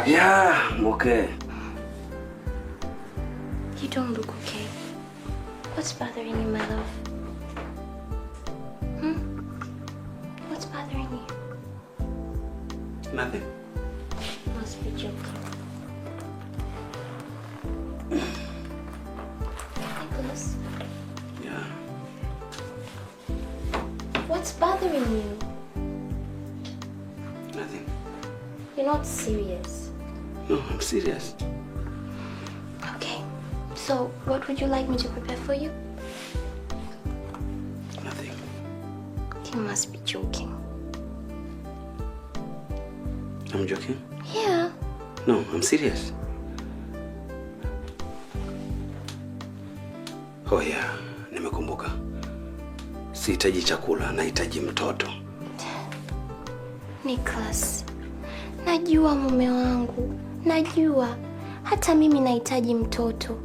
Yeah, I'm okay. You don't look okay. What's bothering you, my love? Hmm? What's bothering you? Nothing. Must be joking. Nicholas. Yeah. What's bothering you? Nothing. You're not serious. No, I'm serious. Okay. So, what would you like me to prepare for you? Nothing. You must be joking. I'm joking? Yeah. No, I'm serious. Oh yeah, nimekumbuka. Sihitaji chakula, nahitaji mtoto. Nicholas, najua mume wangu, najua hata mimi nahitaji mtoto.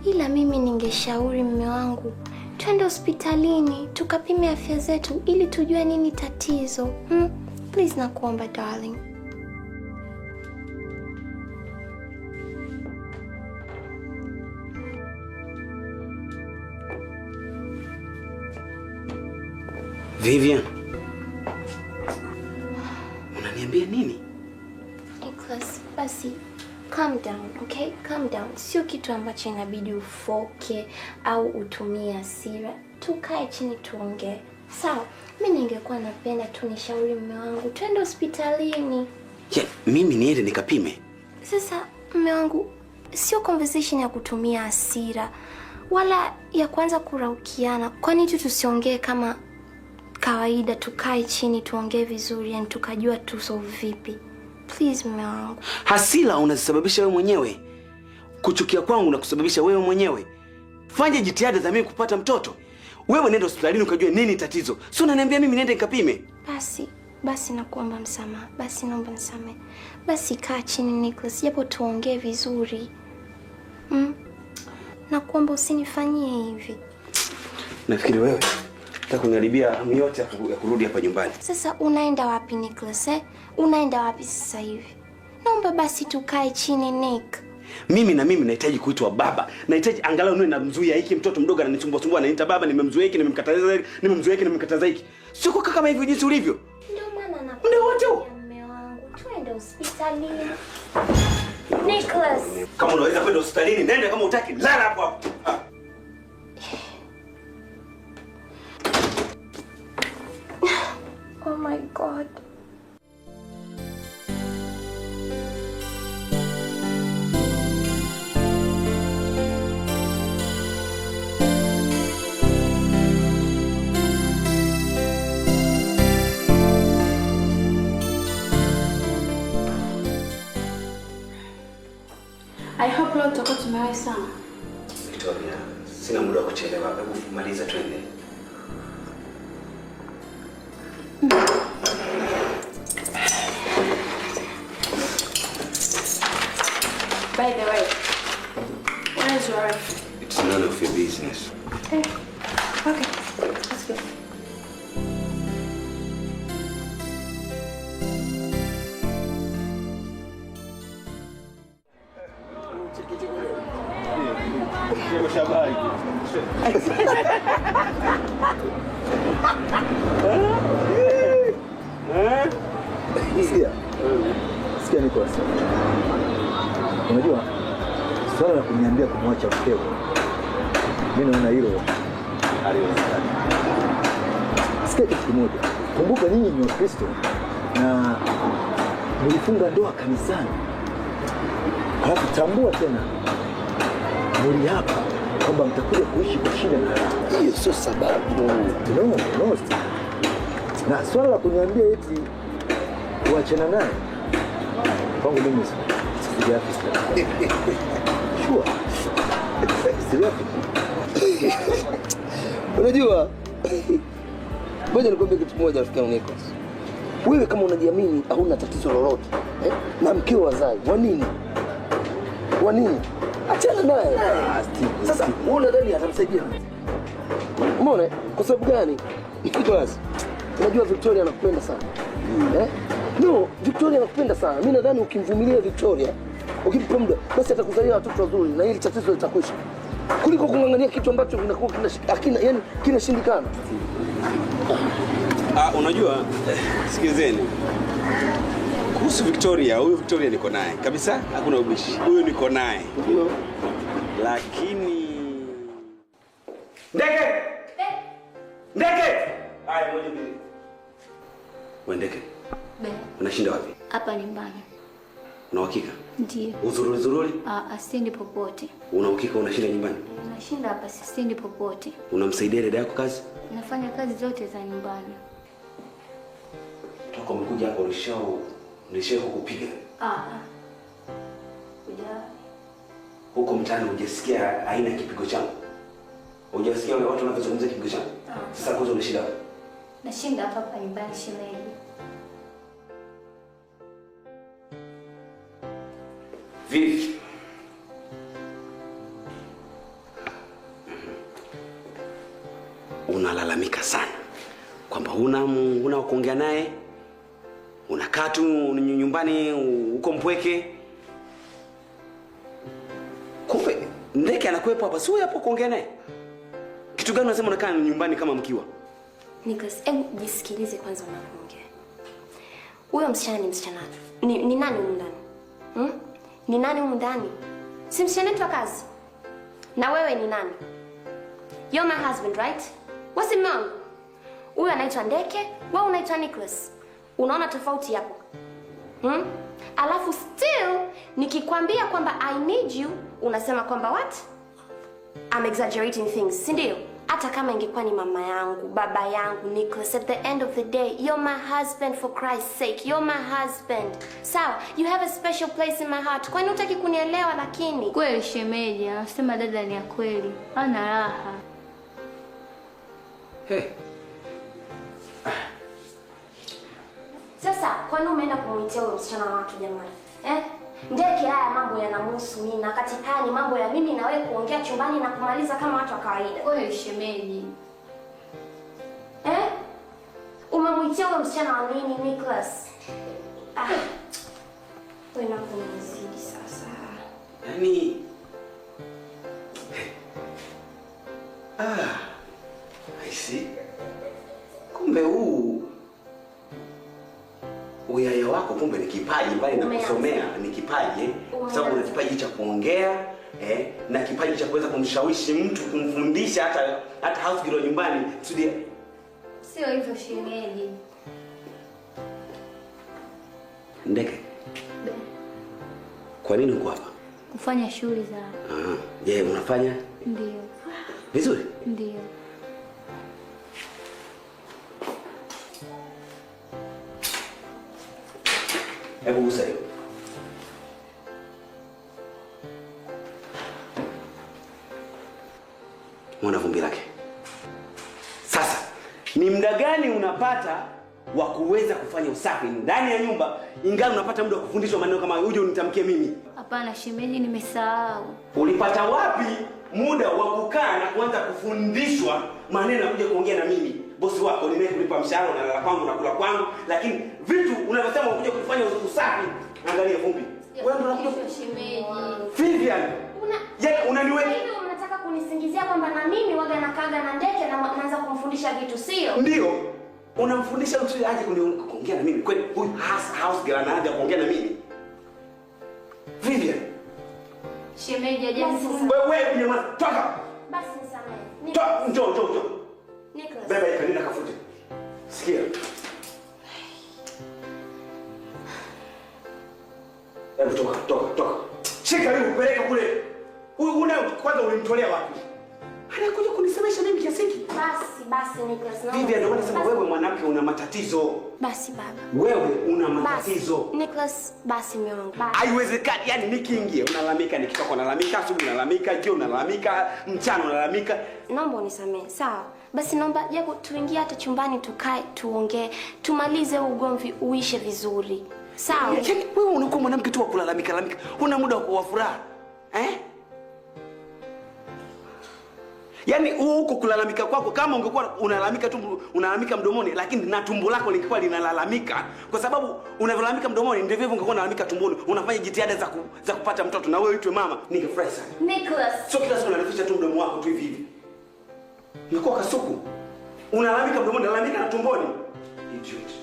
Ila mimi ningeshauri mume wangu twende hospitalini tukapime afya zetu ili tujue nini tatizo. Please nakuomba darling. Vivian, unaniambia nini? Nicholas, basi calm down, okay? Calm down. Sio kitu ambacho inabidi ufoke au utumie hasira. Tukae chini tuongee. Sawa, mimi ningekuwa napenda tu nishauri mume wangu twende hospitalini. Yeah, mimi niende nikapime. Sasa mume wangu, sio conversation ya kutumia hasira wala ya kuanza kuraukiana. Kwani tu tusiongee kama kawaida, tukae chini tuongee vizuri, yani tukajua tusolve vipi. Please mume wangu. Hasira unazisababisha wewe mwenyewe. Kuchukia kwangu na kusababisha wewe mwenyewe. Fanya jitihada za mimi kupata mtoto. Wewe nenda hospitalini ukajue nini tatizo. Sio unaniambia mimi niende nikapime. Basi nakuomba msamaha. Basi naomba nisamehe. Basi kaa chini Nicholas, japo tuongee vizuri. Nakuomba usinifanyie hivi. Nafikiri wewe unataka kuniharibia hamu yote ya kurudi hapa nyumbani. Sasa unaenda wapi Nicholas, eh? Unaenda wapi sasa hivi? Naomba basi tukae chini Nick. Mimi na mimi nahitaji kuitwa baba. Nahitaji angalau niwe namzuia hiki mtoto mdogo ananisumbua sumbua ananiita baba, nimemzuia hiki, nimemkataza hiki, nimemzuia hiki, nimemkataza hiki. Sio kwa kama hivi jinsi ulivyo. Ndio maana Ndio wote huo. Mume wangu, twende hospitalini. Nicholas. Kama unaweza kwenda hospitalini, nenda, kama hutaki lala hapo hapo. Oh my God. I hope leo tutakuwa tumewahi sana. Victoria, sina muda wa kuchelewa. Hebu maliza twende. By the way, where is your wife? It's none of your business. Okay, let's go. Sikia Nicholas. Unajua swala la kuniambia kumwacha mkeo, mimi naona hilo haliwezekani. Sikia kitu kimoja. Kumbuka nyinyi ni Wakristo na mlifunga ndoa kanisani. Alafu tambua tena mliapa kwamba mtakuja kuishi kwa shida na raha. Hiyo sio sababu. No. Na swala la kuniambia eti kuachana naye, kwangu mimi sijafika. Sure. Sijafika. Unajua, ngoja nikwambie kitu kimoja rafiki yangu Nicholas. Wewe kama unajiamini hauna tatizo lolote, eh? Na mkeo wazai, wa nini? Wa nini? Achana naye. Sasa wewe unadhani atamsaidia? Umeona? Kwa sababu gani? Nicholas, unajua Victoria anakupenda sana. Eh? No, Victoria anakupenda sana. Mimi nadhani ukimvumilia Victoria, ukimpa muda, basi atakuzalia watoto wazuri na hili tatizo litakwisha. Kuliko kung'ang'ania kitu ambacho kinakuwa hakina, yani kinashindikana. Unajua, sikilizeni. Kuhusu Victoria, huyu Victoria niko naye kabisa, hakuna ubishi. Huyu niko naye. Ndio. Lakini Ndeke! Ndeke! Haya, moja mbili. Wewe Ndeke, unashinda wapi? Hapa nyumbani. Una uhakika? Ndio. Uzururi zururi? Siendi popote. Una uhakika unashinda nyumbani? Nashinda hapa, siendi popote. Unamsaidia dada yako kazi? Nafanya kazi zote za nyumbani. Toka umekuja hapa ulishao kukupiga. Huko mtaani hujasikia aina ya kipigo changu. Hujasikia watu wanavyozungumzia kipigo changu. Sasa kwanza unashinda wapi? Nashinda hapa hapa nyumbani shemeji. Vipi? Unalalamika sana kwamba huna kuongea naye, unakaa tu nyumbani uko mpweke. Kumbe Ndeke anakuwepo hapa, si wewe hapo kuongea naye? Kitu gani unasema unakaa nyumbani kama mkiwa? Nicholas, hebu jisikilize kwanza unapoongea. Huyo msichana ni msichana. Ni nani huyu ndani? Ni nani huyu ndani? Si msichana wetu wa kazi. Na wewe ni nani? You're my husband, right? Wewe si mume wangu. Huyu anaitwa Ndeke, wewe unaitwa Nicholas. Unaona tofauti hapo? Alafu still nikikwambia kwamba I need you, unasema kwamba what? I'm exaggerating things, si ndio? Hata kama ingekuwa ni mama yangu, baba yangu, Nicholas, at the end of the day, you're my husband, for Christ's sake. You're my husband. Sawa, you have a special place in my heart. Kwani hutaki kunielewa lakini? Kweli shemeji, anasema dada ni ya kweli. Hana raha. Hey. Sasa, kwani umeenda kumuitia huyo msichana wa watu jamani? Eh? Ndeke, haya mambo yanamhusu mimi, na kati haya ni mambo ya mimi na wewe kuongea chumbani na kumaliza kama watu wa kawaida. Kweli shemeji. Eh? Umemuitia huyo msichana wa nini, Nicholas? Wewe na kunizidi sasa. Yaani I see. Kumbe huu uyaya wako kumbe ni kipaji, mbali na kusomea ni kipaji, kwa sababu una kipaji cha kuongea na kipaji cha kuweza kumshawishi mtu, kumfundisha hata house girl nyumbani. Sio hivyo shemeji. Ndeke, kwa nini uko hapa? Kufanya shughuli za. Je, unafanya? Ndio. Vizuri? Ndio. Hebu gusa hiyo. Muona vumbi lake. Sasa, ni muda gani unapata wa kuweza kufanya usafi ndani ya nyumba, ingawa unapata muda wa kufundishwa maneno kama uje unitamkie mimi? Hapana shemeji, nimesahau. Ulipata wapi muda wa kukaa na kuanza kufundishwa maneno ya kuja kuongea na mimi? Bosi wako ninayekulipa mshahara, unalala kwangu, unakula kwangu, lakini vitu unavyosema unakuja kufanya usafi, angalia vumbi. Wewe ndio unakuja shemeji. Vivian. Yaani unaniweka hivi, unataka kunisingizia kwamba na mimi waga nakaga na Ndeke na naanza kumfundisha vitu, sio? Ndio. Unamfundisha mtu aje kuongea na mimi. Kweli huyu house girl anaanza kuongea na mimi. Vivian. Shemeji aje. Wewe nyamaza. Toka. Basi nisamehe. Toka, njoo njoo njoo. Nicholas. Beba hii kanina kafute. Sikia. Hebu toka, toka, toka. Shika hiyo upeleke kule. Huyu una kwanza ulimtolea wapi? Anakuja kunisemesha mimi kiasi hiki. Basi, basi Nicholas. Vivian, ndio maana nasema wewe mwanamke una matatizo. Basi baba. Wewe una matatizo. Basi, Nicholas, basi mume wangu. Haiwezekani, yani nikiingia unalalamika, nikitoka unalalamika, asubuhi unalalamika, jioni unalalamika, mchana unalalamika. Naomba unisamehe, sawa? Basi naomba japo tuingie hata chumbani tukae tuongee, tumalize ugomvi uishe vizuri. Sawa? Yaani wewe unakuwa mwanamke tu wa kulalamika lalamika. Huna muda wa furaha. Eh? Yaani huo huko kulalamika kwako, kama ungekuwa unalalamika tu unalalamika mdomoni, lakini na tumbo lako lingekuwa linalalamika, kwa sababu unavyolalamika mdomoni ndivyo hivyo ungekuwa unalalamika tumboni. Unafanya jitihada za kupata mtoto na wewe uitwe mama, ningefurahi sana. Nicholas. Sio kila siku unarefusha tu mdomo wako tu hivi hivi. Umekuwa kasuku. Unalalamika mdomoni, unalalamika na tumboni. Idiot.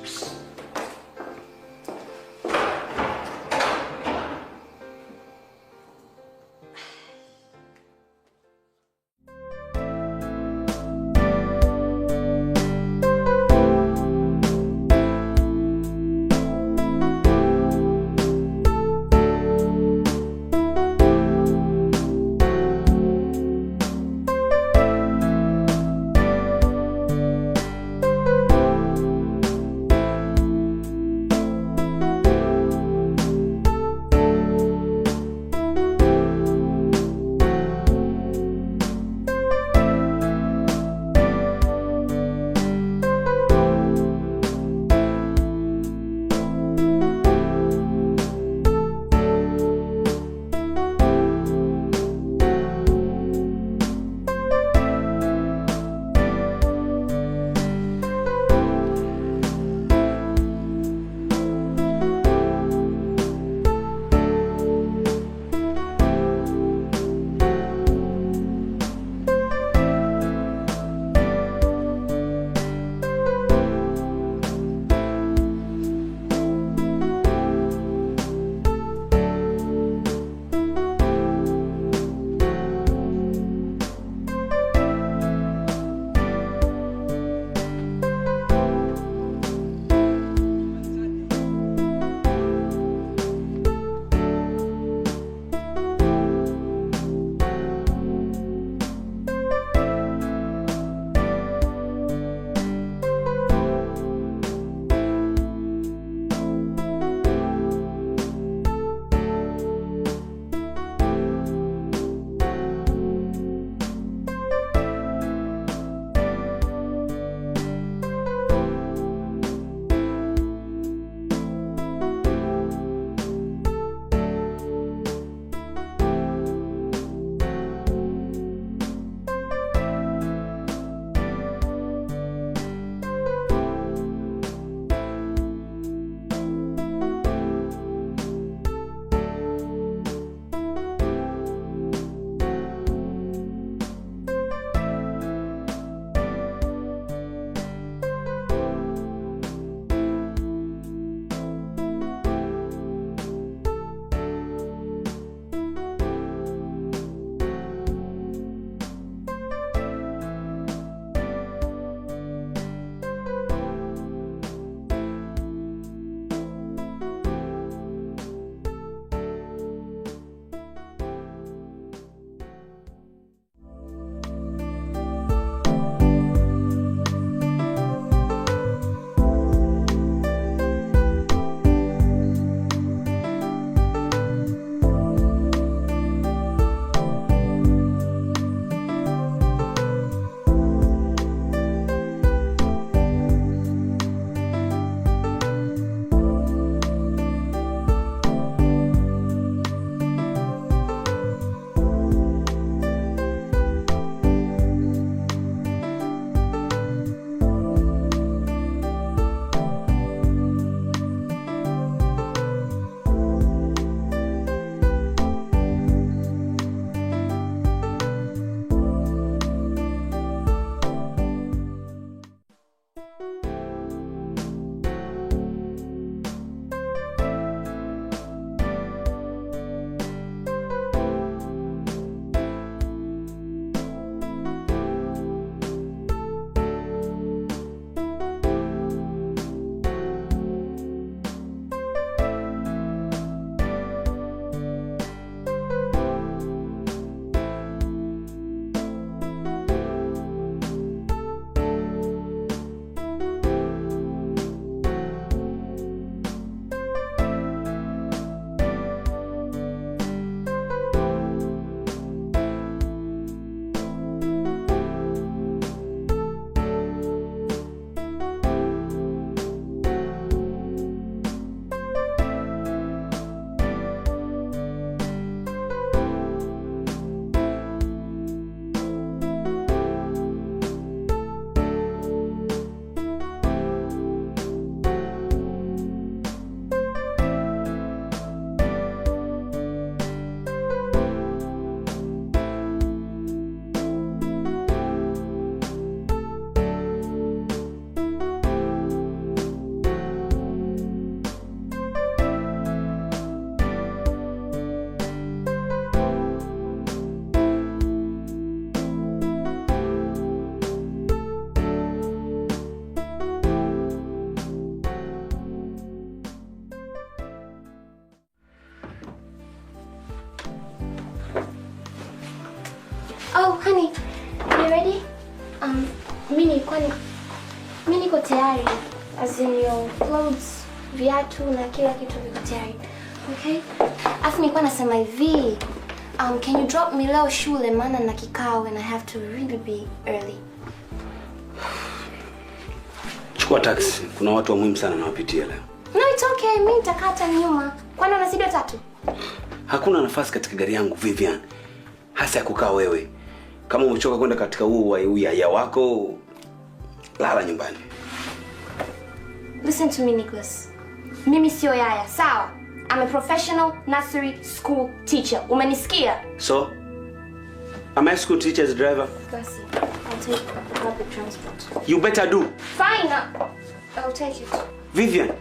Oh, honey, you ready? Mi niko tayari. As in your clothes, viatu na kila kitu viko tayari. Okay? Afu nilikuwa nasema hivi, can you drop me leo shule maana na kikao and I have to really be early. Chukua taxi, kuna watu wa muhimu sana nawapitia leo. No, it's okay. Mimi nitakata nyuma. Kwani unazidi watatu? Hakuna nafasi katika gari yangu Vivian, hasa ya kukaa wewe. Kama umechoka kwenda katika huu uyaya wako, lala nyumbani. Listen to me, Nicholas. Mimi sio yaya, sawa? I'm a professional nursery school teacher. Umenisikia? So, am I school teacher's driver? Basi, I'll take public transport. You better do. Fine. I'll take it. Vivian.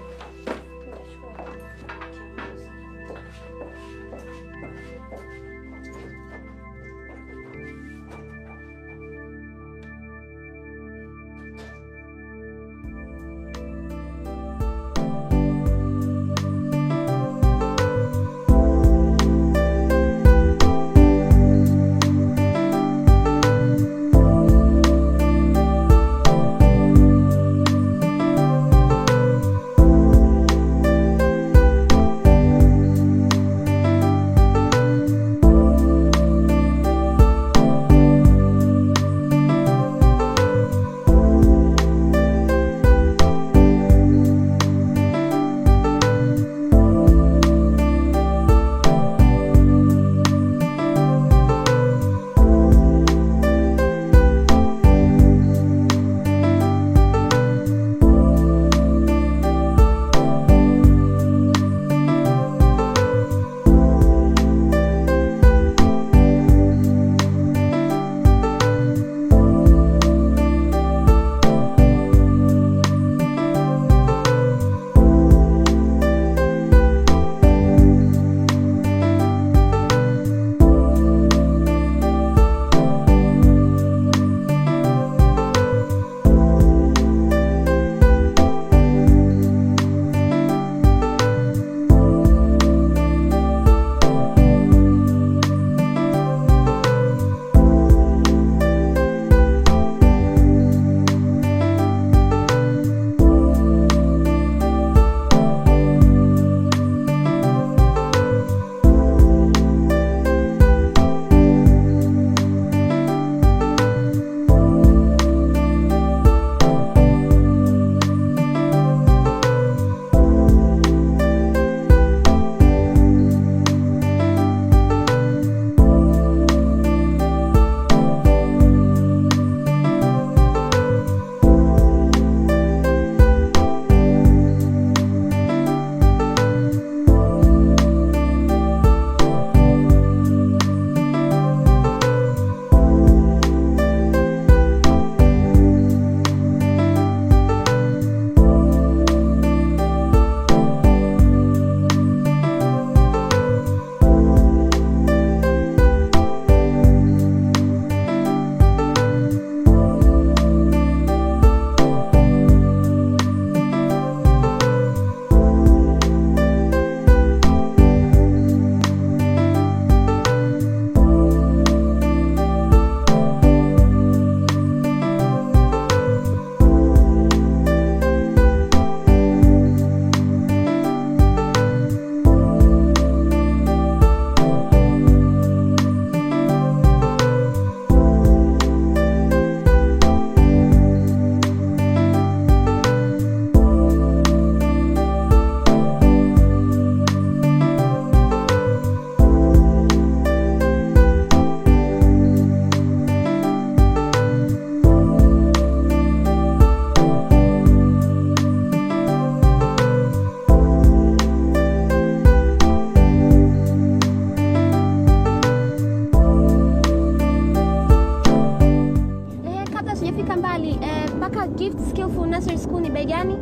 Mpaka Gift Skillful Nursery School ni bei gani?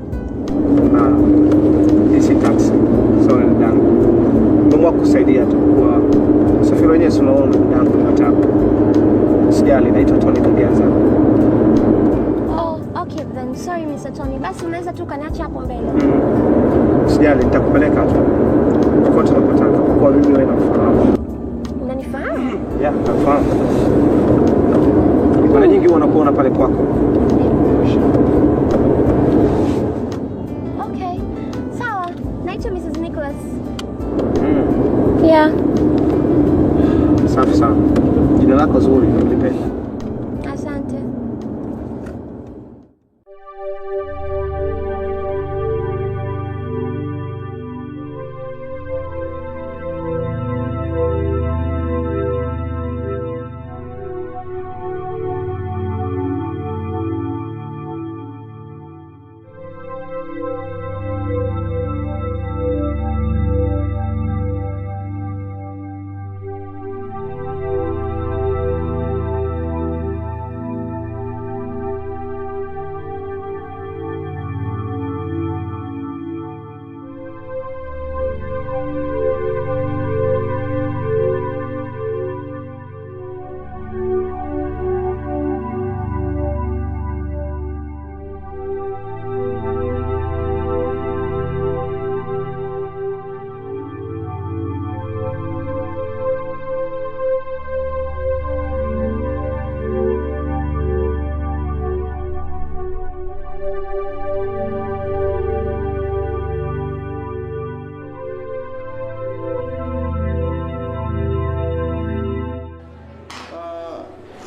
Hii si taxi. Sorry dadangu. Nimeamua kusaidia tu kwa usafiri wenyewe, si unaona dadangu ni matabu. Sijali, naitwa Tony Kugenza. Oh, okay then. Sorry Mr. Tony. Basi unaweza tu kaniacha hapo mbele. Sijali, nitakupeleka tu kokote unapotaka kwa kuwa mimi wewe nakufahamu. Unanifahamu? Yeah, nakufahamu. Nikijua nakuona pale kwako. Okay. Sawa. Naitwa Mrs. Nicholas. Yeah. Safi sana. Jina lako zuri, nilipenda. Asante.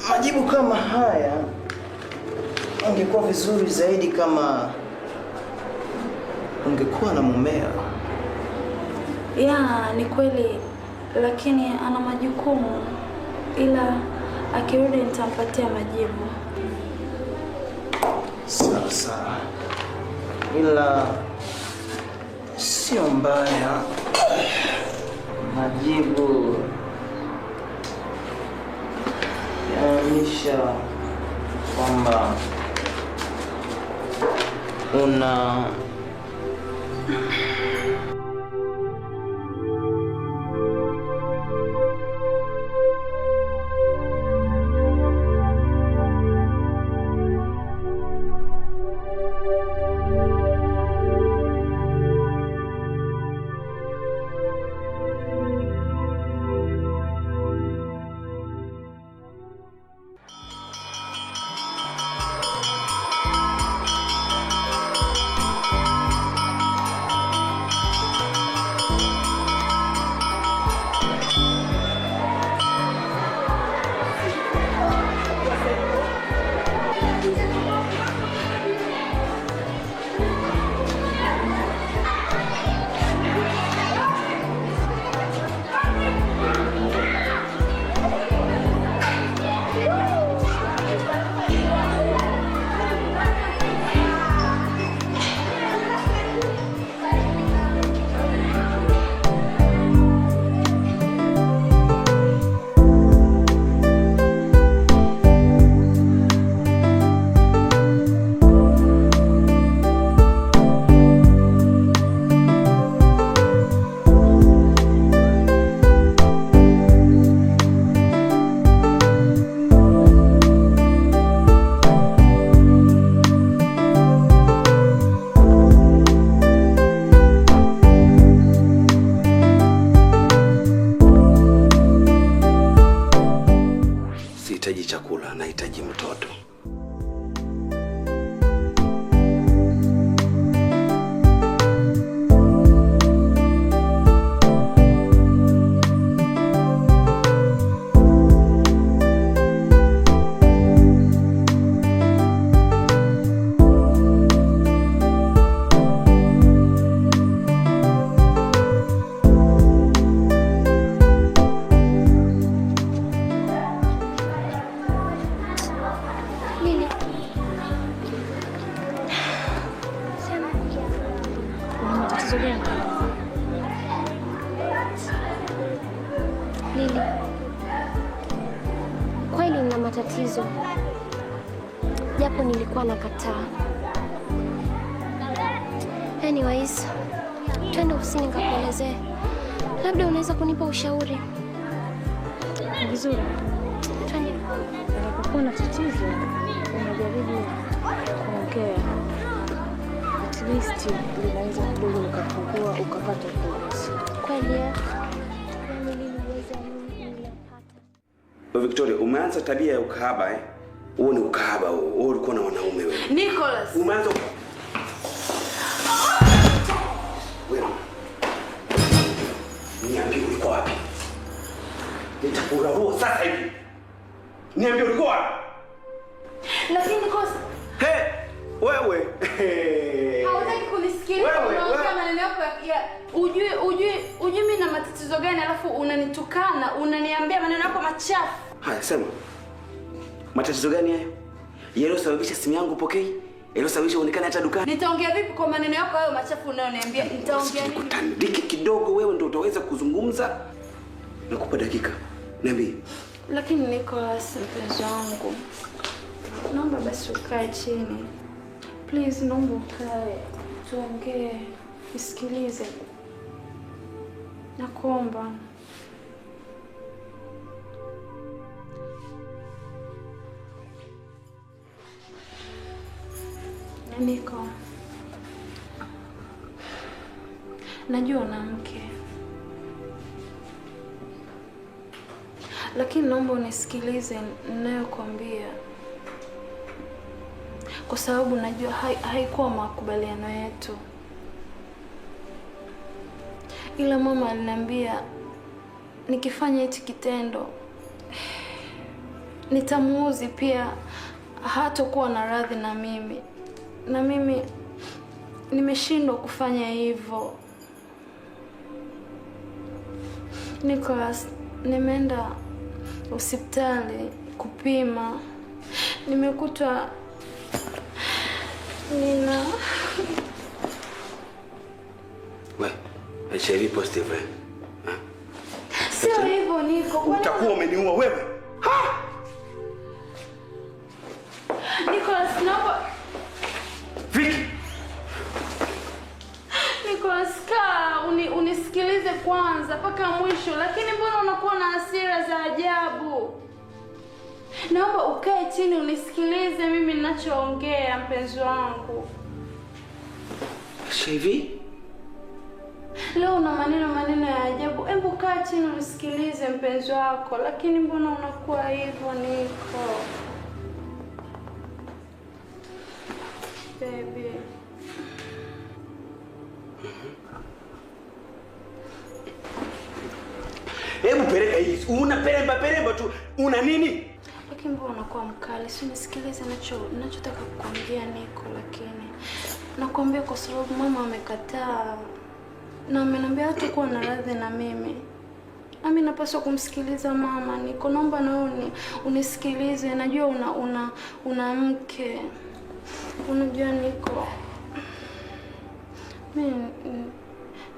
Majibu kama haya ingekuwa vizuri zaidi kama ungekuwa na mumeo. Ya, ni kweli, lakini ana majukumu, ila akirudi nitampatia majibu. Sawa sawa, ila sio mbaya majibu yanaonyesha kwamba una Sihitaji chakula, nahitaji mtoto. Lili. Sema. Una matatizo gani? Lili. Kweli nina matatizo. Japo nilikuwa nakataa. Anyways, twende ofisini nikakuelezee. Labda unaweza kunipa ushauri. Vizuri. Twende. Unapokuwa na tatizo, unajaribu kuongea. At least linaweza kidogo likapungua ukapata uponyaji. Kweli eh? Yaani Lili, uweze amini niliyopata. Victoria, umeanza tabia ya ukahaba eh? Huo ni ukahaba huo. Wewe ulikuwa na wanaume wewe. Nicholas. Umeanza wewe. Niambie ulikuwa wapi? Nitakurarua sasa hivi. Niambie ulikuwa wapi? Lakini Nicholas, Hey, wewe. hautaki kunisikiliza, unaongea maneno yako ya ujui mimi na matatizo gani, alafu unanitukana, unaniambia maneno yako machafu. Haya, sema. Matatizo gani hayo? Yaliyosababisha simu yangu pokei? Yaliyosababisha uonekane hata dukani? Nitaongea vipi kwa maneno yako hayo machafu unayoniambia? Nitaongea nini? Kutandike kidogo wewe ndio utaweza kuzungumza. Nakupa dakika. Niambie. Lakini Nicholas, mpenzi wangu, naomba basi ukae chini. Please, naomba ukae tuongee, nisikilize. Nakuomba. Niko, najua una mke, lakini naomba unisikilize ninayokuambia, kwa sababu najua haikuwa makubaliano yetu, ila mama aliniambia nikifanya hichi kitendo nitamuuzi pia, hatakuwa na radhi na mimi, na mimi nimeshindwa kufanya hivyo. Nicholas, nimeenda hospitali kupima, nimekutwa nina We, HIV positive eh? Sio hivyo Niko, utakuwa umeniua wewe. Ha! Nicholas, naomba Vicky. Nicholas, kaa unisikilize kwanza mpaka mwisho. Lakini mbona unakuwa na hasira za ajabu? Naomba ukae chini unisikilize mimi ninachoongea, mpenzi wangu. HIV? Leo una maneno ya ajabu. Hebu kaa chini unisikilize mpenzi wako. Lakini mbona unakuwa hivyo Niko? Baby. Hebu peleka hii. Una peremba tu. Una nini? Lakini mbona unakuwa mkali? Si unisikilize ninachotaka kukuambia Niko, lakini nakuambia kwa sababu mama amekataa na ameniambia hatakuwa na radhi na mimi. Nami napaswa kumsikiliza mama. Niko, naomba na wewe unisikilize. Najua una mke. Unajua Niko, mimi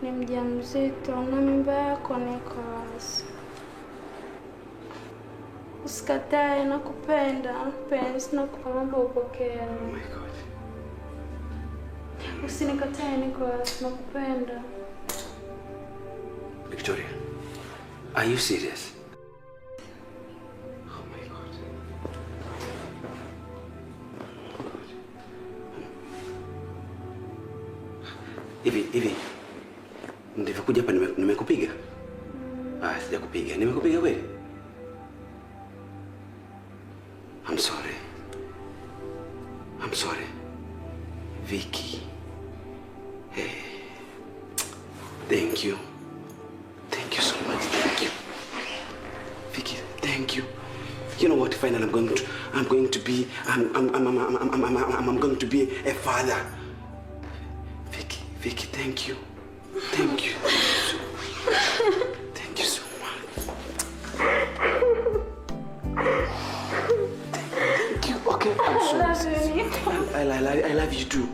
ni mjamzito na mimba yako Nicholas. Usikatae, nakupenda mpenzi, nakuomba upokee. Oh my God. Usinikatae Nicholas, nakupenda. Victoria, are you serious? Oh my God. Hivi nilivyokuja hapa nimekupiga? Ah, sijakupiga. Nimekupiga kweli? I'm sorry. I'm sorry. Vicky. Hey. Thank you. Thank you so much. Thank you. Vicky, thank you. You know what? Finally, I'm going to be a father. Vicky, thank you. Thank you. Thank you so much. Thank you. Okay, I'm sorry. I love you too.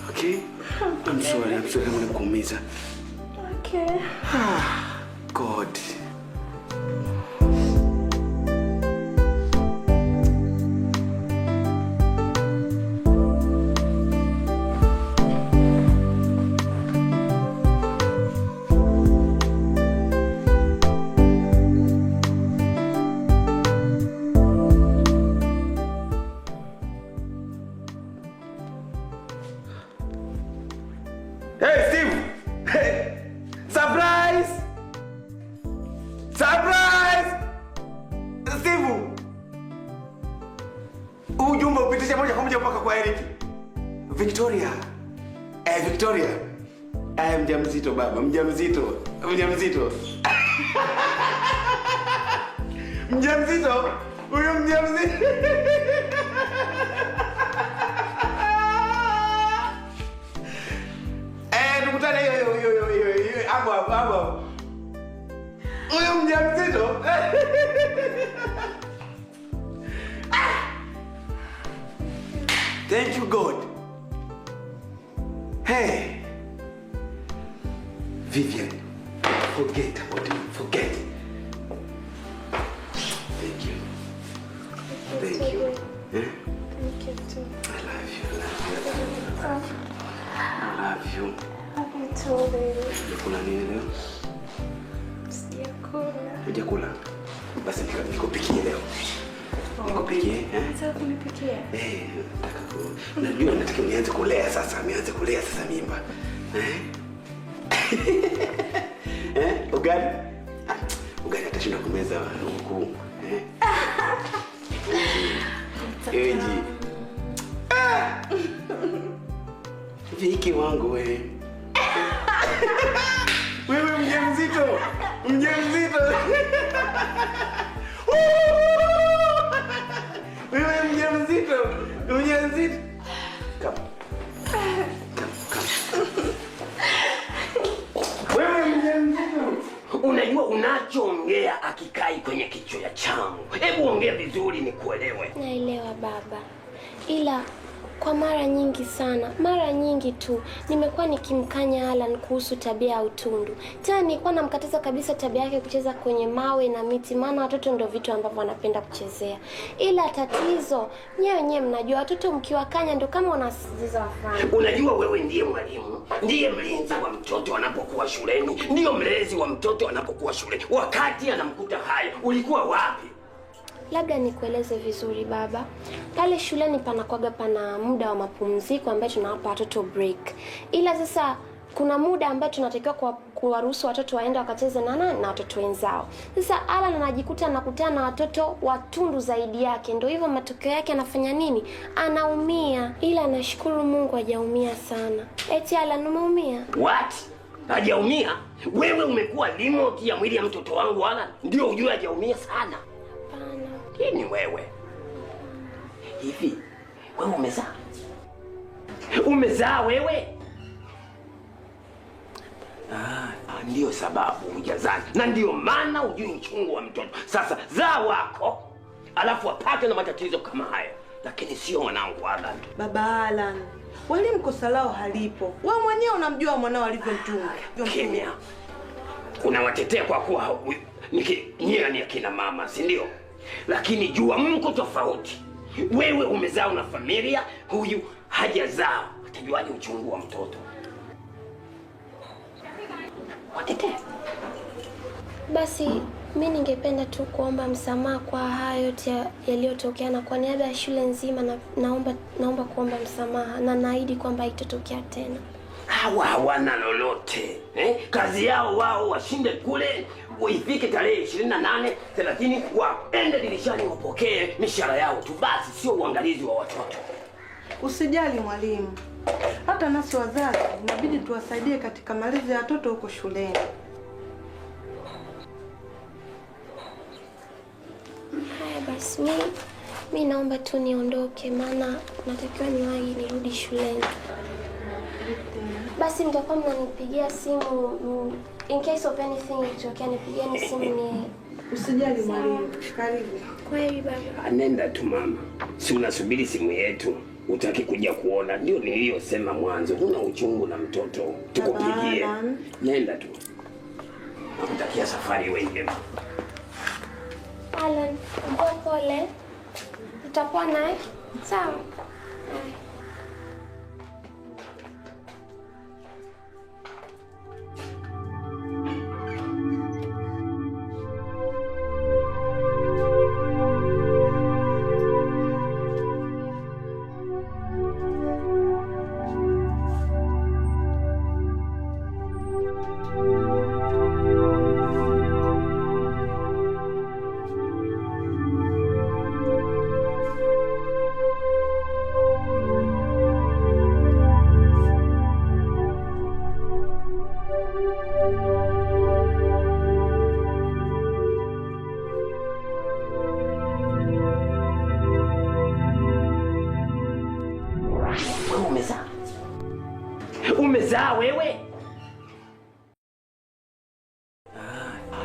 Okay? I'm sorry. I'm sorry. I'm gonna kuumiza. Okay. God. Hey, Steve! Hey! Surprise! Surprise! Steve! Pitisha moja kwa moja mpaka kwa Eric. Victoria. Victoria. Mjamzito baba, mjamzito. Mjamzito. Mjamzito. Huyo mjamzito. Tukutane hiyo hiyo hiyo hiyo hapo hapo. Huyo mjamzito. Thank you God. Hey. Vivian, forget about it. Forget. Thank you. Thank you. Eh? Thank you too. I love you. I love you. I love you. I love you. Love you too, baby. Unakula nini leo? Sijakula. Hujakula? Basi nikupikie leo. Nikupikie, eh? Nataka kunipikia. Nataka ku. Najua nataka nianze kulea sasa, nianze kulea sasa mimba. Eh? Ugali? Ugali atashinda kumeza huku. Eji. Viki wangu wewe. Wewe mjamzito. Mjamzito. Wewe mjamzito. Mjamzito. Come. Come, come. Wewe mjamzito. Unajua unachoongea akikai kwenye kichwa changu. Hebu ongea vizuri nikuelewe. Naelewa baba. Ila kwa mara nyingi sana, mara nyingi tu nimekuwa nikimkanya Alan kuhusu tabia ya utundu. Tena nilikuwa namkataza kabisa tabia yake kucheza kwenye mawe na miti, maana watoto ndio vitu ambavyo wanapenda kuchezea. Ila tatizo, nyewe wenyewe mnajua watoto mkiwakanya ndio kama wanasisitiza wafanye. Unajua wewe ndiye mwalimu, ndiye mlinzi wa mtoto anapokuwa shuleni, ndiyo mlezi wa mtoto anapokuwa shuleni. Wakati anamkuta haya, ulikuwa wapi? Labda nikueleze vizuri baba. Pale shuleni panakuwaga pana muda wa mapumziko ambayo tunawapa watoto break. Ila sasa kuna muda ambao tunatakiwa kuwaruhusu watoto waende wakacheze na watoto wenzao. Sasa Alan anajikuta anakutana na watoto watundu zaidi yake. Ndio hivyo matokeo yake anafanya nini? Anaumia. Ila nashukuru Mungu hajaumia sana. Eti Alan umeumia? What? Hajaumia? Wewe umekuwa remote ya mwili ya mtoto wangu Alan. Ndio ujue hajaumia sana. Nini wewe? Hivi wewe umezaa? Umezaa wewe? Ndio sababu hujazaa na ndio maana hujui uchungu wa mtoto. Sasa zaa wako alafu apate na matatizo kama haya. Lakini sio mwanangu Alan. Baba Alan, walimu kosa lao halipo. Wewe mwenyewe unamjua mwanao alivyomtunga. Kimya. Unawatetea kwa kuwa nyie ni akina mama, si ndio? Lakini jua mko tofauti. Wewe umezaa una familia, huyu hajazaa. Atajuaje uchungu wa mtoto? Watetee. Basi mimi ningependa tu kuomba msamaha kwa hayo yote yaliyotokea, na kwa niaba ya shule nzima na, naomba kuomba msamaha na naahidi kwamba haitotokea tena. Hawa hawana lolote. Kazi yao wao washinde kule, ifike tarehe 28, 30 waende dirishani wapokee mishahara yao tu basi, sio uangalizi wa watoto. Usijali mwalimu. Hata nasi wazazi inabidi tuwasaidie katika malezi ya watoto huko shuleni. Haya basi, mimi naomba tu niondoke maana natakiwa niwahi nirudi shuleni. Basi mtakuwa mnanipigia simu in case of anything ikitokea, nipigieni simu ni. Usijali mwalimu. Karibu. Kweli baba. Nenda tu mama. Si unasubiri simu yetu? Utaki kuja kuona? Ndio niliyosema mwanzo. Huna uchungu na mtoto. Tukupigie. Nenda tu. Nakutakia safari iwe njema. Alan, pole. Utakuwa naye? Sawa. Umezaa wewe?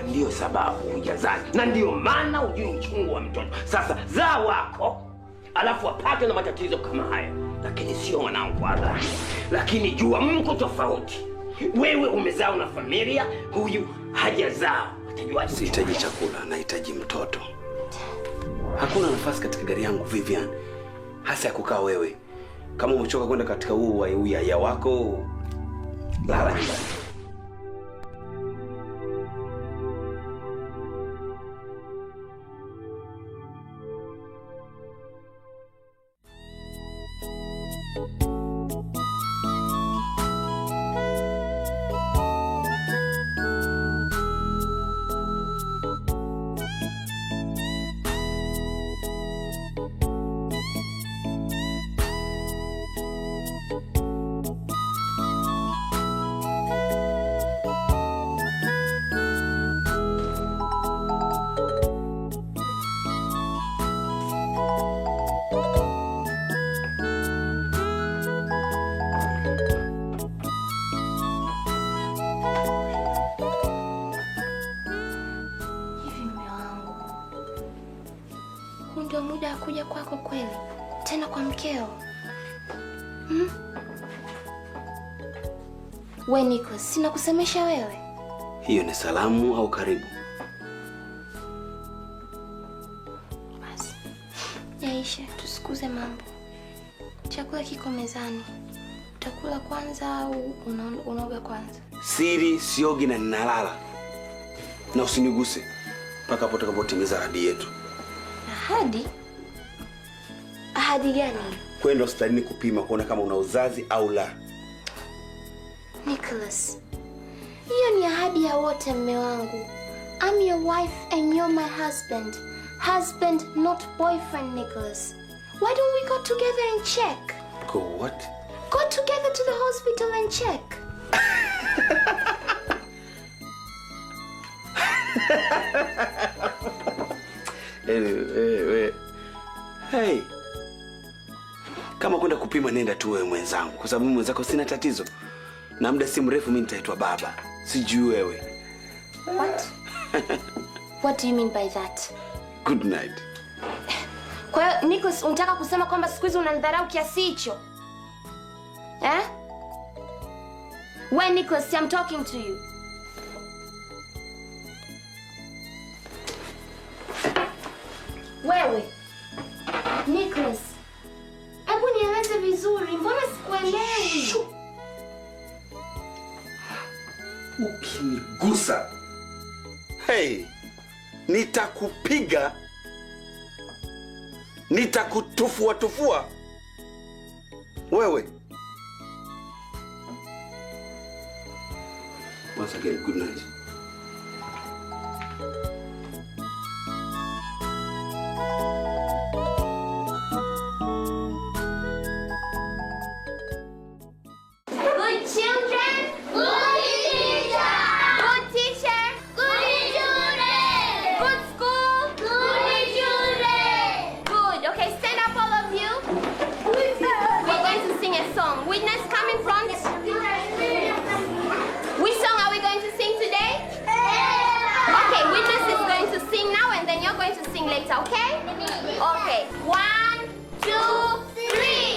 Ndiyo sababu hujazaa na ndiyo maana hujui uchungu wa mtoto. Sasa zaa wako alafu apate na matatizo kama haya, lakini sio wanangu hapa. Lakini jua mko tofauti. Wewe umezaa una familia, huyu hajazaa. Atajua? Sihitaji chakula, nahitaji mtoto. Hakuna nafasi katika gari yangu Vivian, hasa ya kukaa wewe. Kama umechoka kwenda katika huu uyaya wako, lala nyumbani. Kuja kwako kweli tena kwa mkeo? We Nicholas, sina kusemesha wewe. Hiyo ni salamu au karibu? Basi yaisha, tusikuze mambo. Chakula kiko mezani, utakula kwanza au unaoga kwanza? Siri siogi na ninalala, na usiniguse mpaka hapo tutakapotimiza ahadi yetu. Ahadi? Ahadi gani? Kwenda hospitalini kupima kuona kama una uzazi au la. Nicholas, hiyo ni ahadi ya wote mme wangu. I'm your wife and you're my husband. Husband, not boyfriend, Nicholas. Why don't we go together and check? Go what? Go together to the hospital and check. Hey, hey. Kama kwenda kupima nenda tu wewe mwenzangu, kwa sababu mimi mwenzako sina tatizo. Na muda si mrefu mimi nitaitwa baba. Sijui wewe. What? What do you mean by that? Good night. Kwa hiyo Nicholas, unataka kusema kwamba siku hizi unanidharau kiasi hicho? Eh? We Nicholas, I'm talking to you. Wewe Nicholas, hebu nieleze vizuri, mbona sikuelewi? Ukinigusa, hey, nitakupiga, nitakutufua tufua. Wewe. Once again, good night. Okay? Okay. 1, 2, 3.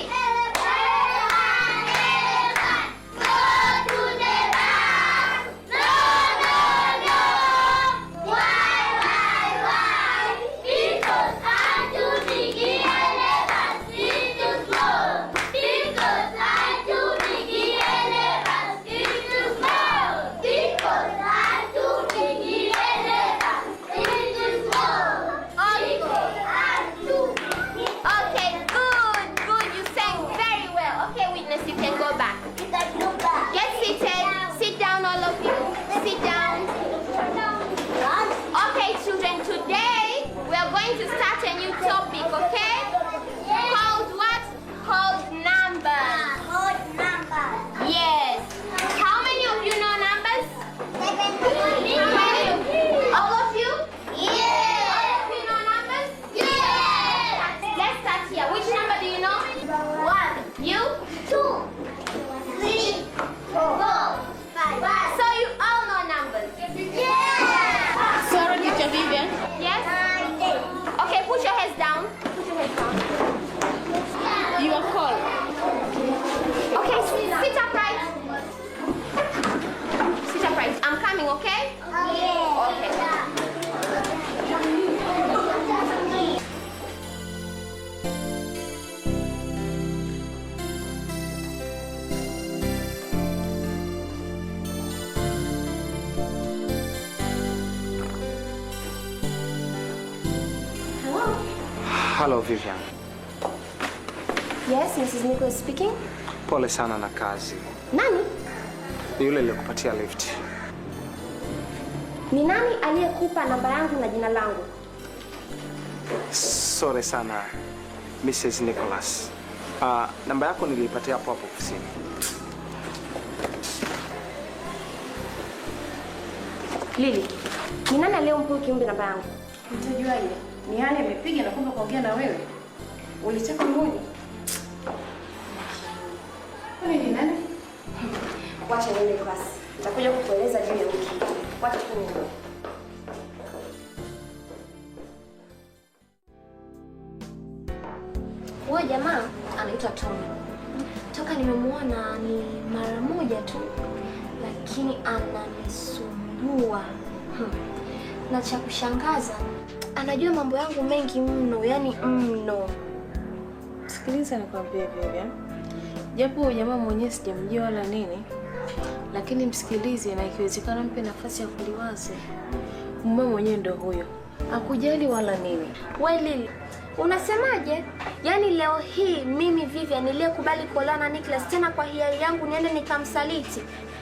Hello Vivian. Yes, Mrs. Nicholas speaking. Pole sana na kazi. Nani? Ni yule nilikupatia lift. Ni nani aliyekupa namba yangu na jina langu? Sorry sana Mrs. Nicholas. Namba yako niliipatia hapo hapo ofisini. Lily, ni nani aliyempa kiumbe namba yangu? Mtajuaje? Ni nani amepiga na kumbe kuongea na wewe? Ulitaka mmoja? Wewe ni nani? Wacha niende class. Nitakuja kukueleza juu ya wiki. Wacha tu niende. Huyo jamaa anaitwa Tony. Toka nimemuona ni mara moja tu, lakini ananisumbua. Na cha kushangaza, anajua mambo yangu mengi mno, yani mno. Sikiliza nikwambie Vivian. Japo huyo jamaa mwenyewe sijamjua wala nini, lakini msikilize na ikiwezekana mpe nafasi ya kuliwaza. Mume mwenyewe ndio huyo. Hakujali wala nini. Wewe Lily, unasemaje? Yaani leo hii mimi Vivian niliyekubali kuolewa na Nicholas tena kwa hiari yangu niende nikamsaliti.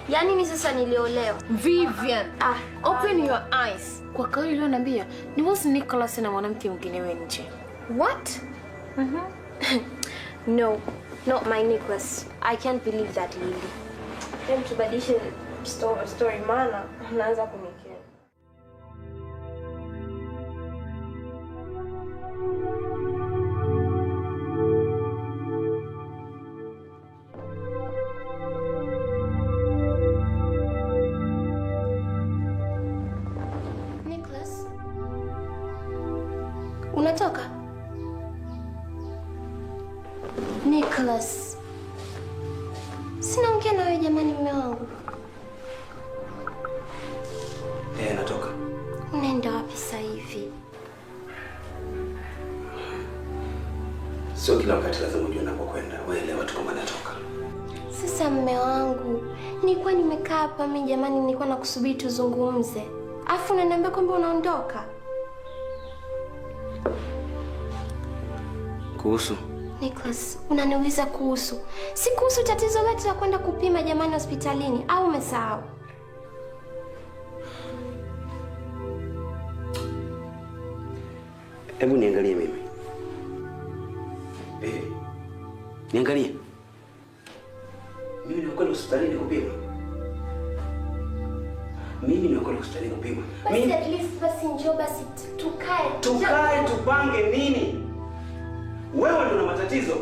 Yaani mimi sasa niliolewa. Vivian, open your eyes. Kwa kauli uliyoniambia, ni was Nicholas na mwanamke mwingine wewe nje. What? No, not my Nicholas. I can't believe that, Lily. Hem, tubadilishe story maana unaanza kunikera. Nicholas, unatoka? Nicholas, sinaongea na wewe jamani, mume wangu. Natoka. Unaenda wapi sasa hivi? Sio kila wakati lazima ujue unapokwenda. Wewe elewa tu kwamba natoka. Sasa mume wangu, nilikuwa nimekaa hapa mimi jamani, nilikuwa nakusubiri tuzungumze. Afu unaniambia kwamba unaondoka. Kuhusu? Nicholas, unaniuliza kuhusu? Si kuhusu tatizo letu la kwenda kupima jamani hospitalini, au umesahau? Hebu niangalie mimi. Niangalie. Mimi nilikuwa hospitalini kupima. Mimi nilikuwa hospitalini kupima. Basi at least basi njoo basi tukae. Tukae tupange nini? Wewe ndio una matatizo.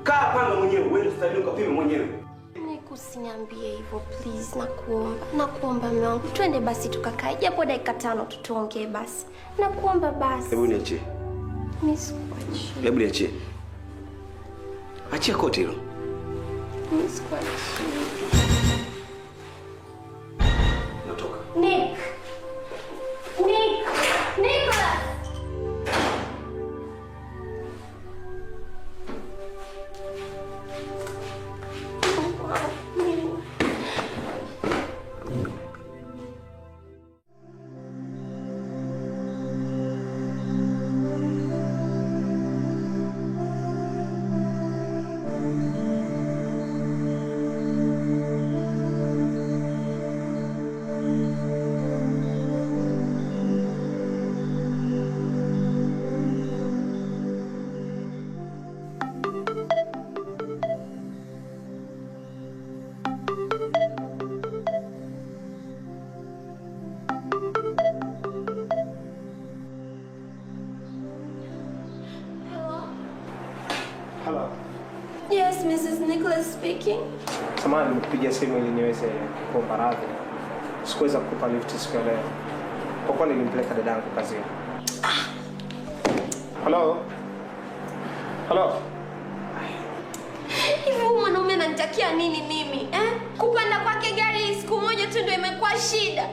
Kaa panga mwenyewe, wewe hospitalini ukapime mwenyewe. Usiniambie hivyo please, nakuomba. Nakuomba mume wangu. Twende basi tukakae japo dakika 5 tutuongee basi. Nakuomba basi. Hebu niachie. Mimi sikuachi. Hebu niachie. Achia koti hilo. Mimi sikuachi. Natoka. Nick. Nick. Nicholas. Hello. Yes, Mrs. Nicholas speaking. Samahani, nimekupigia simu ili niweze kuomba radhi. Sikuweza kukupa lift siku ya leo kwa kuwa nilimpeleka dadangu kazini. Hello. Hello. Hivi huyu mwanaume ananitakia nini mimi? Eh? Kupanda kwake gari siku moja tu ndio imekuwa shida.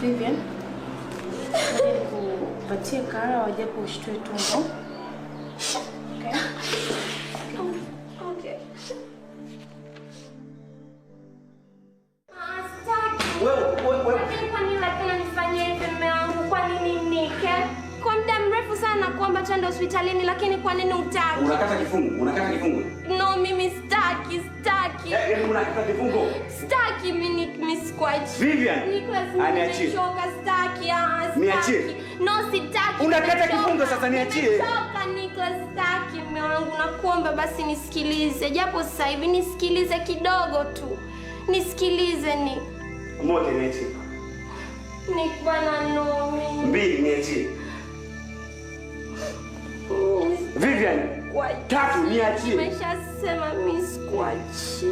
Vivian, nikupatie kahawa japo ushtue tumbo. Okay. Okay. Wewe twende hospitalini, lakini kwa nini hutaki? Unakata kifungo, unakata kifungo. No, mimi sitaki, sitaki. Eh, unakata kifungo. Sitaki mimi, mimi sikuachi. Vivian, Nicholas, aniachie. nimechoka, sitaki. Ah, sitaki. Niachie. No, sitaki. Unakata nimechoka. kifungo sasa, niachie. Nimechoka, Nicholas, sitaki. Mume wangu, nakuomba basi nisikilize. Japo sasa hivi nisikilize kidogo tu. Nisikilize ni. Moja, niachie. Nick bwana, no mimi. Mbili, niachie. Vivian, tatu, niachie. Nimeshasema mimi sikuachi.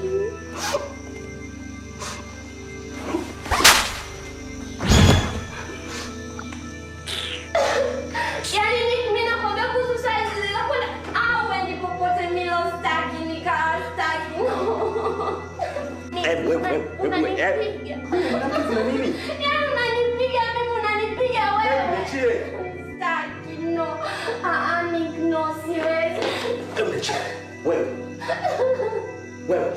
Yaani Nick, mimi nakwambia kuhusu size za kwenda au endi popote, mimi leo sitaki, nikaa sitaki. No. Hebu, hebu, hebu, hebu, hebu. Unanipiga. Kuna nini? Yaani unanipiga mimi, unanipiga wewe. Niachie. Sitaki, no. Ah, ah, Nick, no, siwezi. Hebu niachie. Wewe. Wewe.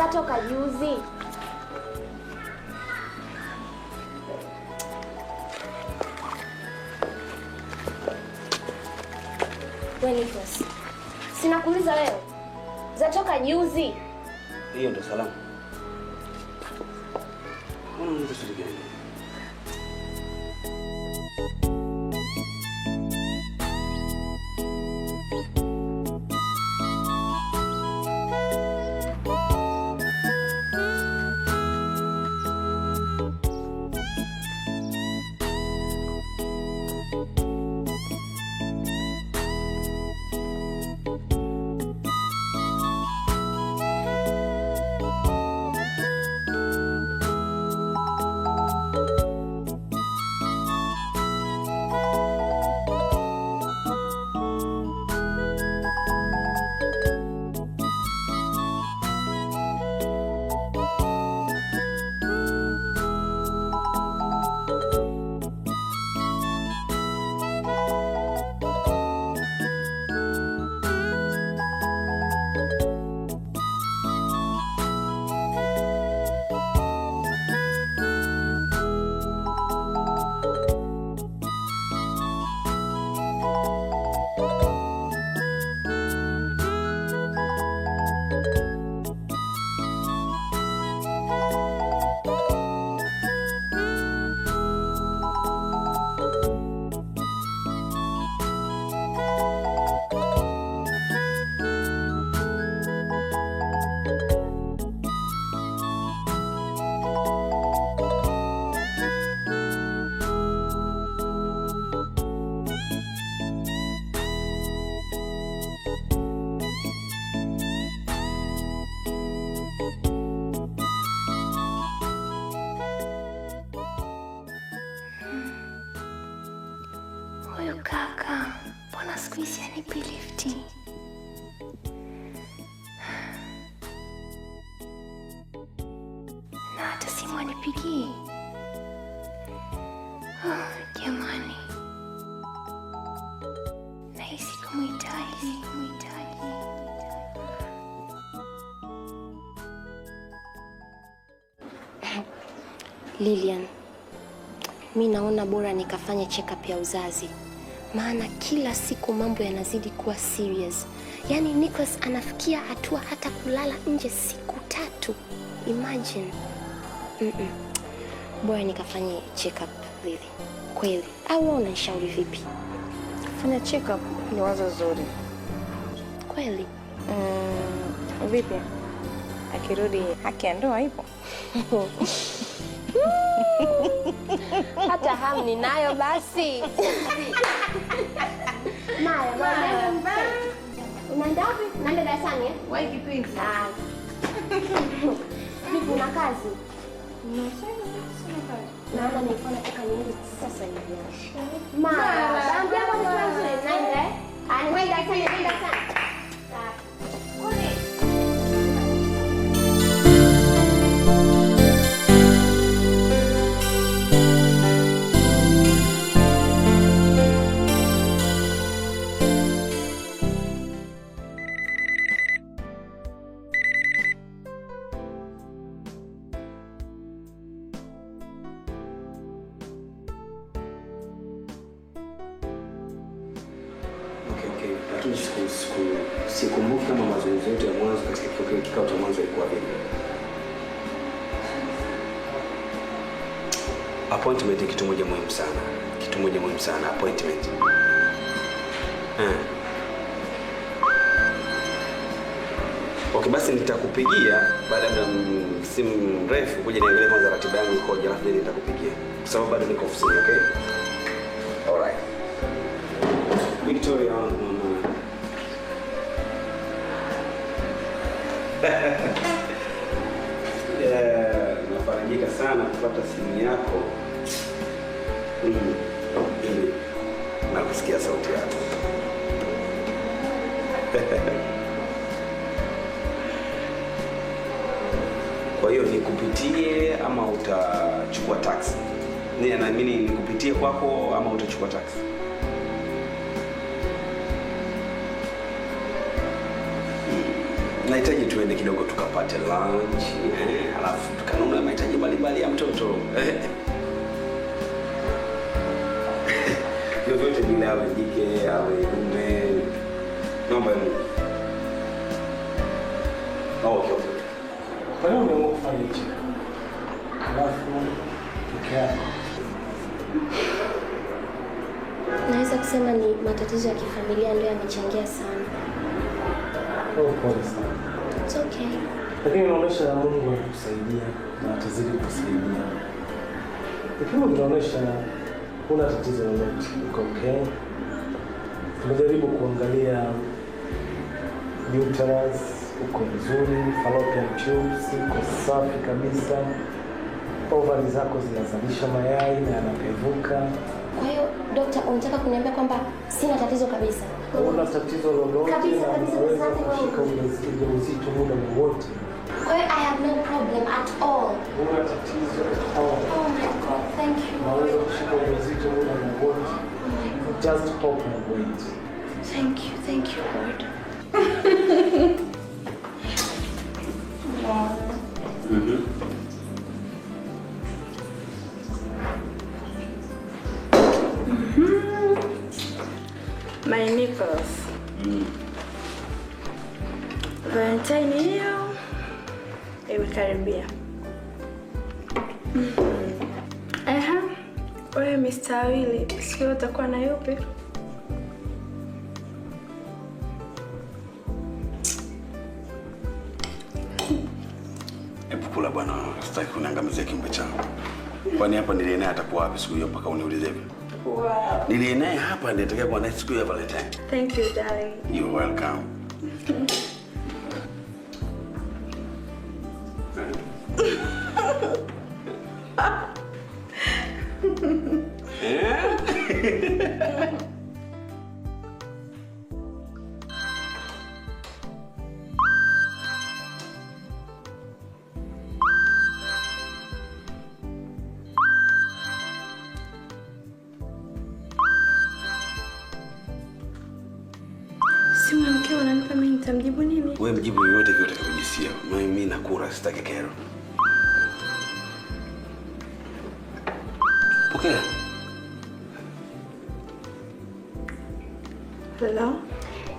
Zatoka juzi. Wewe Nicholas, sinakuuliza wewe. Zatoka juzi. Hiyo ndo salamu. Mbona unauliza swali gani? Huyu kaka, mbona siku hizi hanipi lifti? Na hata simu hanipigii. Oh, jamani. Nahisi kumuhitaji, kumuhitaji. Lilian, mi naona bora nikafanye check-up ya uzazi. Maana kila siku mambo yanazidi kuwa serious. Yaani Nicholas anafikia hatua hata kulala nje siku 3. Imagine. Bora nikafanye check-up, Lily. Kweli. Au wewe unanishauri vipi? Kufanya check-up ni wazo zuri. Kweli? Vipi? Akirudi haki ya ndoa ipo? Hata hamu ninayo basi. Maya, maya. Unaenda wapi? Naenda darasani eh? Wapi kipindi? Ah. Vipi una kazi? Sina kazi. Naona nilikuwa nataka niende sasa hivi. Maya, ambia kwa nzuri naenda eh? Ah, naenda darasani, naenda darasani. Lakini sikumbuki kama mazungumzo yetu ya mwanzo katika kikao cha mwanzo ilikuwa vipi. Appointment ni kitu moja muhimu sana. Kitu moja muhimu sana, appointment. Okay, basi nitakupigia baada ya muda si mrefu kuja niangalie kwanza ratiba yangu ikoje, alafu then nitakupigia. Kwa sababu bado niko ofisini, okay? All right. Victoria wangu mama. Yeah, nafarijika sana kupata simu yako. Na kusikia sauti yako. Kwa hiyo nikupitie ama utachukua taxi? Naamini nikupitie kwako ama utachukua taxi? Nahitaji tuende kidogo tukapate lunch, alafu tukanunue mahitaji mbalimbali ya mtoto. Vyovyote vile, awe jike awe dume, mambo ya Mungu. Okay, okay. Kwa nini umeamua kufanya hichi? Alafu peke yako. Naweza kusema ni matatizo ya kifamilia ndio yamechangia sana. Oh, pole sana. It's okay. Lakini inaonyesha Mungu anakusaidia na atazidi kukusaidia. Vipimo vinaonyesha huna tatizo lolote, uko okay. Tumejaribu kuangalia uterus, uko vizuri, fallopian tubes uko safi kabisa, ovari zako zinazalisha mayai na yanapevuka. Kwa hiyo dokta, unataka kuniambia kwamba sina tatizo kabisa? Huna tatizo lolote kabisa, na kabisa, unaweza kabisa. kushika ujauzito muda wowote. Kwa hiyo I have no problem at all. Huna tatizo at all. Oh my God, thank you. Unaweza kushika ujauzito muda wowote. Just hope and wait. Thank you Lord. My Nicholas. Valentine hiyo imekaribia. Aha. Wewe Mr. Willy, siku hiyo utakuwa na yupi? Hebu kula bwana, sitaki kuniangamizia kiumbe changu. Kwani hapa niliye naye atakuwa wapi siku hiyo mpaka uniulize hivyo? Wow. Niliye naye hapa ndiye atakayekuwa naye siku ya Valentine. Thank you darling. You're welcome. Simu ya mkeo unanipa mimi, nitamjibu nini? Wewe mjibu yoyote vile utakavyojisikia. Mimi nakula, sitaki kero. Pokea. Hello?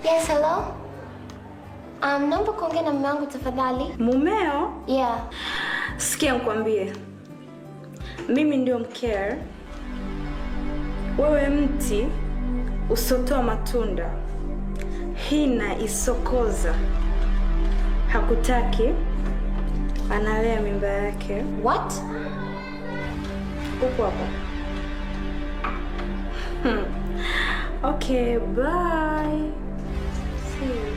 Yes, hello. Naomba kuongea na mume wangu tafadhali. Mumeo? Yeah. Sikia nikwambie. Mimi ndio mkeo. Wewe mti usotoa matunda. Hina isokoza. Hakutaki. Analea mimba yake. What? Upo hapo. Okay, bye. See you.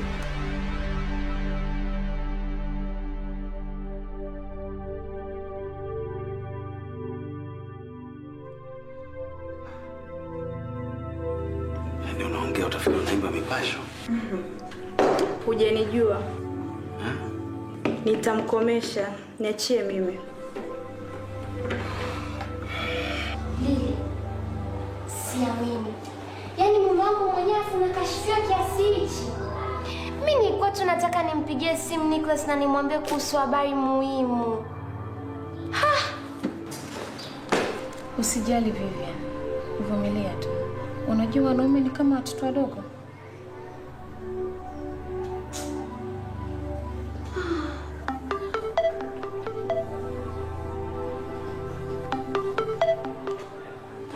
Ndio unaongea utafikiri unaimba mipasho. Hujanijua. Nitamkomesha, niachie mimi. Lili, siamini. Yaani mume wangu mwenyewe unakashifiwa kiasi hichi. Mimi nilikuwa tu nataka nimpigie simu Nicholas na nimwambie kuhusu habari muhimu. Ha! Usijali Vivian, vumilia tu. Unajua wanaume ni kama watoto wadogo.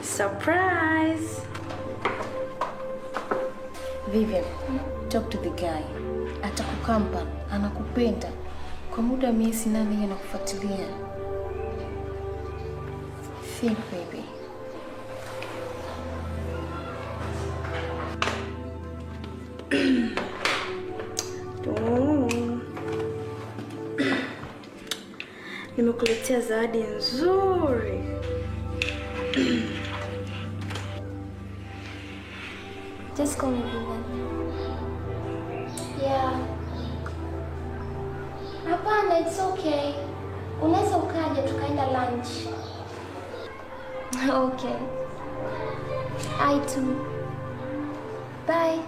Surprise! Vivian, talk to the guy. Atakukampa, anakupenda. Kwa muda wa miezi 8 yeye anakufuatilia. Think baby. Nimekuletea zawadi nzuri. Just call me Vivian. Yeah. Hapana, it's okay. Unaweza ukaja tukaenda lunch. Okay. I too. Bye.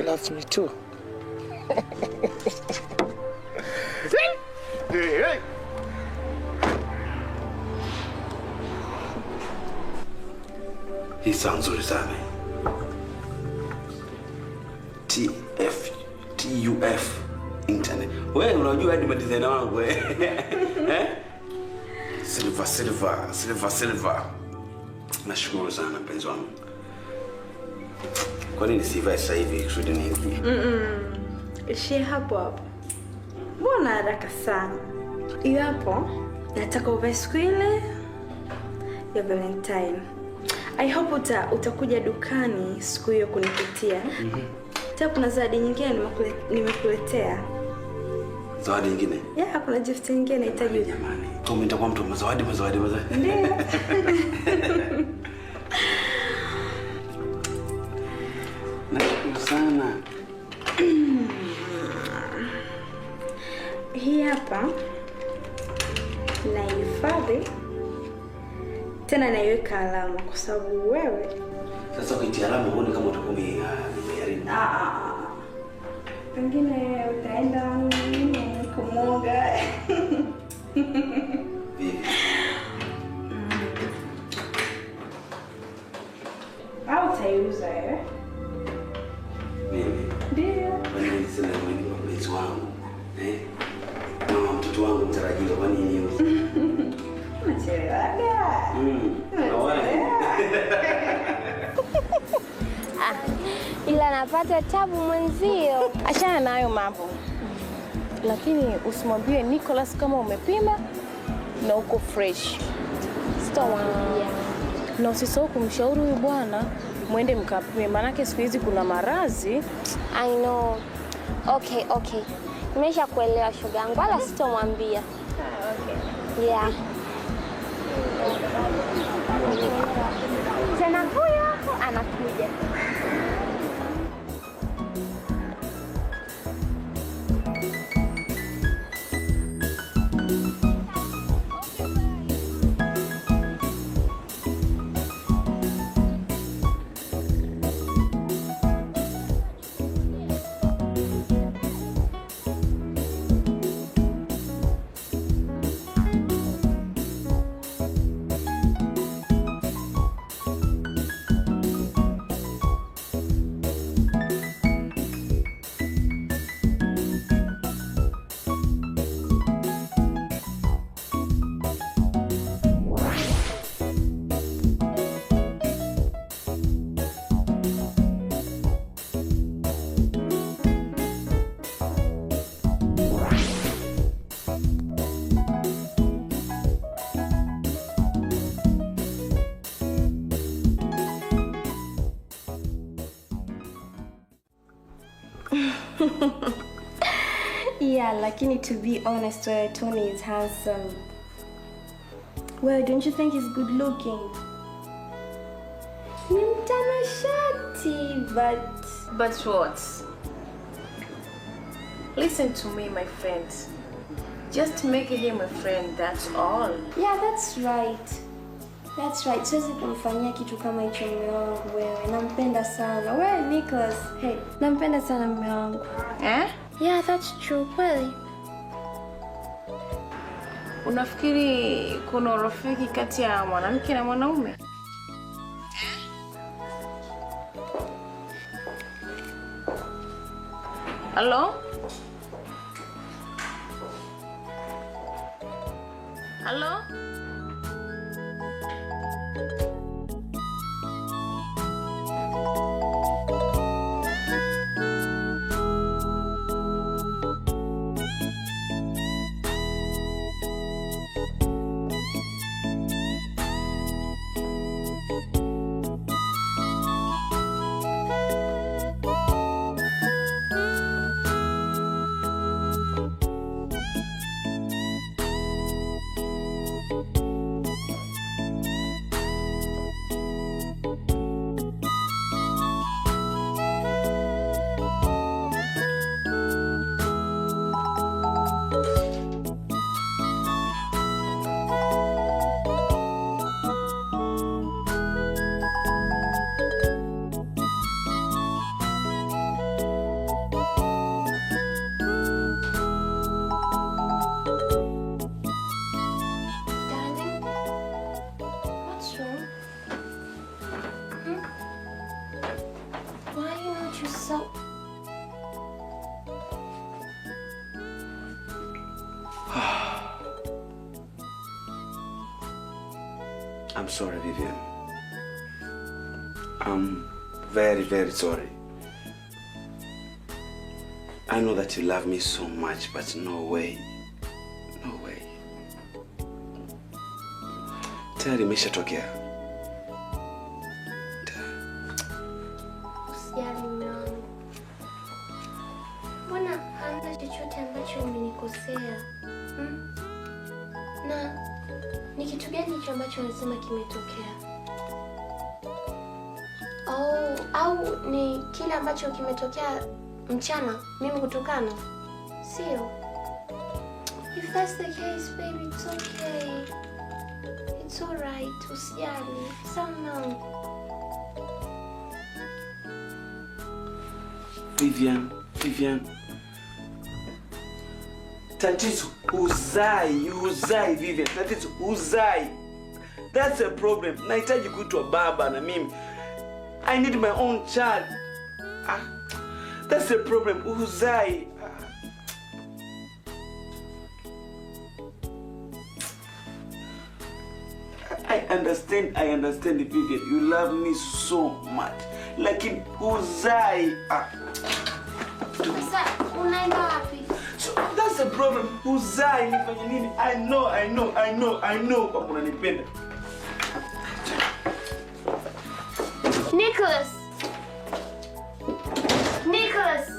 She loves me too. Hey, hey. Hii saa nzuri sana. TF TUF Internet. Wewe unajua hadi madesigner wangu eh? Eh? Silver silver silver silver. Nashukuru sana mpenzi wangu. Kwa nini sivae sasa hivi kusudi niingie? Ishie hapo hapo. Mbona haraka sana? Hiyo hapo nataka uvae siku ile ya Valentine. I hope utakuja dukani siku hiyo kunipitia. Tena kuna zawadi nyingine nimekuletea. Zawadi nyingine? Yeah, kuna gift nyingine nahitaji. Jamani, kama nitakuwa mtu wa zawadi mazawadi mazawadi. Ndio. Nashukuru sana. Hii hapa naihifadhi. Tena naiweka alama kwa sababu wewe. Sasa ukitia alama huoni kama utakuwa umeharibu? Pengine utaenda kumwoga. Au utaiuza wewe? Mimi? Ndio. Kwa nini sina mimi mpenzi wangu? Eh? Mama mtoto wangu mtarajiwa, kwa nini niuze? Unachelewaga. Ila napata tabu mwenzio. Achana na hayo mambo. Lakini usimwambie Nicholas kama umepima na uko fresh. Sitomwambia. Na usisahau kumshauri huyu bwana muende mkapime, maanake siku hizi kuna maradhi. I know. Okay, okay. Nimesha kuelewa shoga yangu, wala sitomwambia. Okay. Yeah. Tena huyo anakuja. Yeah, lakini to be honest, Tony is handsome. Well, don't you think he's good looking? Ni mtanashati, but what? Listen to me, my friend. Just make him a friend, that's all. Yeah, that's right. That's right. Siwezi kumfanyia kitu kama hicho mume wangu wewe. Nampenda sana. Wewe Nicholas, hey, nampenda sana mume wangu. Eh? Yeah, that's true. Kweli. Unafikiri kuna urafiki kati ya mwanamke na mwanaume? Hello? Hello? I'm sorry, Vivian. I'm very, very sorry. I know that you love me so much, but no way. No way. Tayari imeshatokea. Usijali mume wangu. Mbona hamna chochote ambacho umenikosea? Na ni kitu gani hicho ambacho unasema kimetokea? Au ni kile ambacho kimetokea mchana mimi kutukana? Sio. If that's the case, baby, it's okay. It's alright, usijali. Sawa mwanangu. Vivian, Vivian. Tatizo huzai Vivian. Tatizo huzai. That's a problem. Nahitaji kuitwa baba na mimi. I need my own child. That's a problem. Huzai. I understand Vivian. You love me so much. Lakini huzai. Sasa unaenda wapi? So that's the problem. Huzai nifanye nini? I know kwamba unanipenda. Nicholas. Nicholas.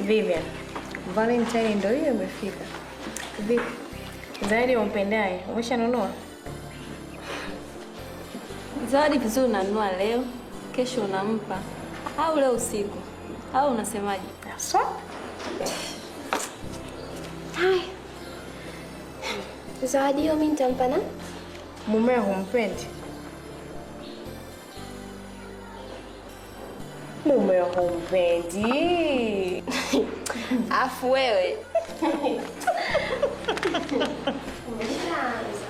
Vivian, Valentine ndio hiyo imefika. Vipi? Zawadi umpendaye, umeshanunua? Zawadi vizuri unanunua leo, kesho unampa, au leo usiku. Au unasemaje? Sawa. Hai. Zawadi hiyo mimi nitampa na? Mumeo humpendi. Mumeo humpendi. Afu wewe. Umeshaanza.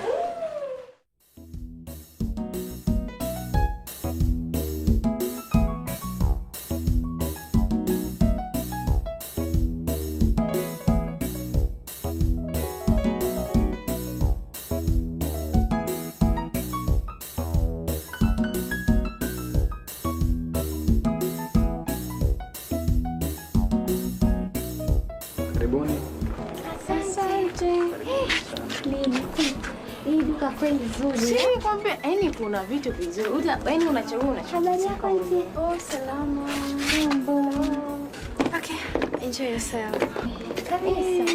Karibuni. Asante. Hii duka kweli nzuri. Si nikwambia, yaani kuna vitu vizuri. Yaani unachagua. Habari yako auntie? Oh, salama. Mambo. Okay, enjoy yourself. Kabisa.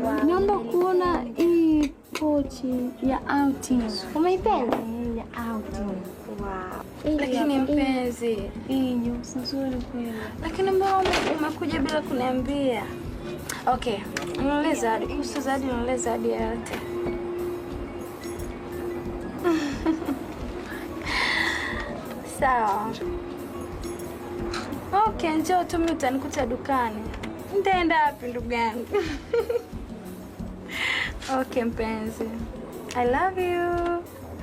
Wow. Naomba kuona hii pochi ya outing. Umeipenda? Ya outing. Wow. Lakini mpenzi, hii nyeusi nzuri kweli. Lakini mbona umekuja bila kuniambia? Okay, niulize zawadi. Kuhusu zawadi, niulize zawadi yote. Sawa. Okay, njoo tu mimi utanikuta dukani. Nitaenda wapi ndugu yangu? Okay, mpenzi. I love you.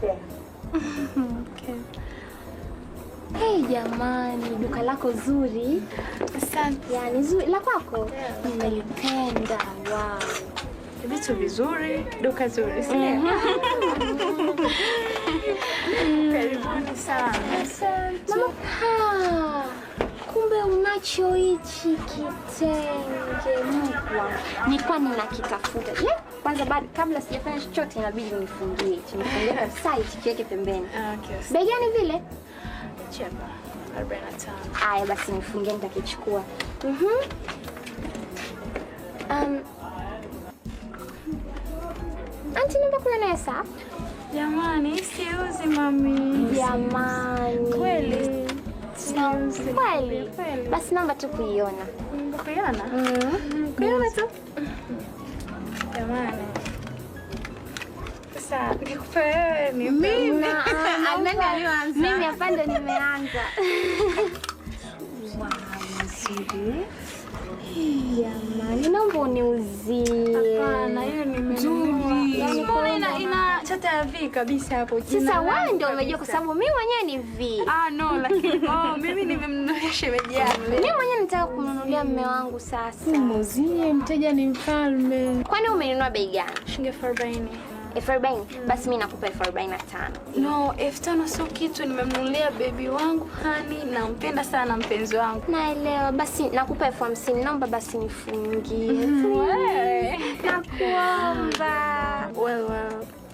Yeah. Okay. Hey jamani, duka lako zuri. Asante. Yaani zuri la kwako. Nimelipenda. Wow. Vitu vizuri, duka zuri, si ndio? Karibuni sana. Asante. Mama, kumbe unacho hichi kitenge. Mungu wangu. Nilikuwa ninakitafuta. Kwanza kabla sijafanya chochote inabidi nifungie hichi. Nifungie kabisa hichi kiweke pembeni. Okay. Bei gani vile? Chapa 45. Aya basi nifungie nitakichukua. Auntie, naomba kuona naye saa. Jamani, siuzi mami. Jamani. Kweli. Siuzi. Kweli. Basi naomba tu kuiona. Kuiona? Kuiona tu. Jamani. Sasa nikupe wewe ni mimi. Nani alianza? Mimi hapa ndo nimeanza. Wow, nzuri. Jamani, naomba uniuzie. Hapana, Hiyo nimenunua. Nzuri. Umeona ina chata ya V kabisa hapo. Jina Sasa wewe langu ndio umejua kwa kabisa. sababu mimi mwenyewe ni V. Ah, no, lakini oh, mimi nimemnunulia shemeji yake. Mimi mwenyewe nataka kumnunulia mume wangu sasa. Muuzie, mteja ni mfalme. Kwani umenunua bei gani? Shilingi 40,000. 40,000? Basi mimi nakupa 45,000. No, 5,000 sio kitu. Nimemnunulia baby wangu hani, nampenda sana mpenzi wangu. Naelewa, basi nakupa 50,000. Naomba basi nifungie. Wewe. Nakuomba. Well,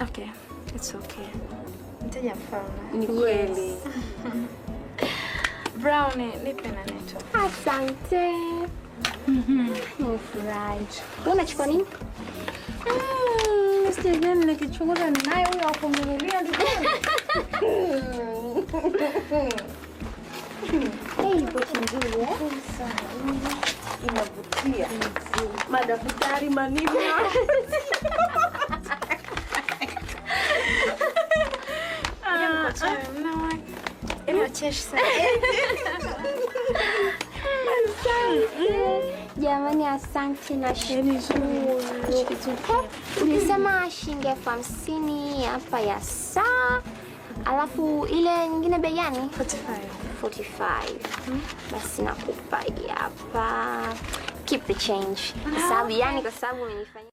okay. It's okay. Mteja mfalme. Ni kweli. Brownie, nipe na neto. Asante. Nimefurahi. Wewe unachukua nini? Sijui nikichunguza naye huyo akumnunulia ndugu yangu. Hey, pochi nzuri eh? Inavutia. Madaftari manini. Inacheshi sana. Asante. Jamani, asante na shukuru. Ulisema shilingi 50,000 hapa ya saa, alafu ile nyingine bei gani? 45. 45. Basi nakupa hii hapa. Keep the change. Kwa sababu yani, kwa sababu umenifanyia